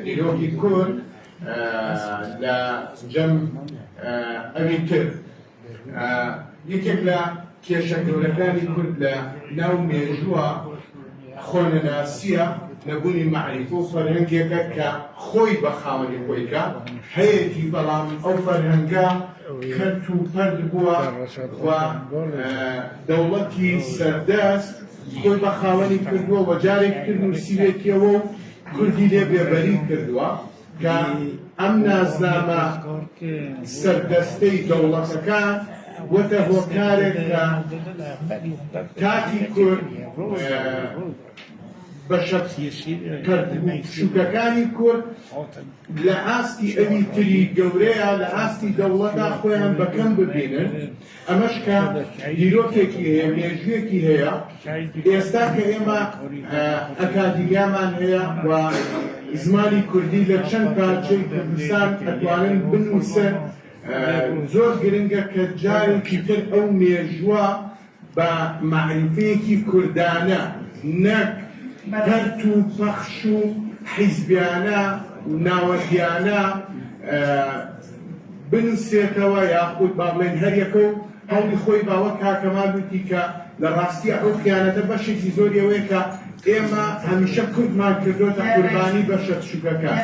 دیرۆکی کورد لە جەم ئەوی تر. یەکێک لە کێشە گەورەکانی کورد لە ناو مێژووە خۆنەناسییە، نەبوونی مەعریفە و فەرهەنگێکە کە خۆی بە خاوەنی خۆی کە هەیەتی، بەڵام ئەو فەرهەنگە کەرت و پەرت بووە و دەوڵەتی سەردەست خۆی بە خاوەنی کردووە و جارێکی تر نووسیوێتیەوە و کوردی لێ بێبەری کردووە کە ئەم نازنامە سەردەستەی دەوڵەتەکان بووەتە هۆکارێک کە تاکی کورد بەشە پەرتووکەکانی کورد لە ئاستی ئەوی تری گەورەیە لە ئاستی دەوڵەتا خۆیان بە کەم ببینن. ئەمەش کە دیرۆکێکی هەیە، مێژوویەکی هەیە، ئێستا کە ئێمە ئەکادیمیامان هەیە و زمانی کوردی لە چەند پارچەی کوردستان ئەتوانن بنووسن، زۆر گرنگە کە جارێکی تر ئەو مێژووە بە مەعریفەیەکی کوردانە نەک پەرت و پەخش و حیزبیانە و ناوەندیانە بنوسرێتەوە یاخود با بڵێین هەریەکە و هەوڵی خۆی با وەک کاک کەمال وتی کە لە ڕاستیا ئەو خیانەتە بەشێکی زۆری ئەوەیە کە ئێمە هەمیشە کوردمان کردۆتە قوربانی بەشە بچوکەکان.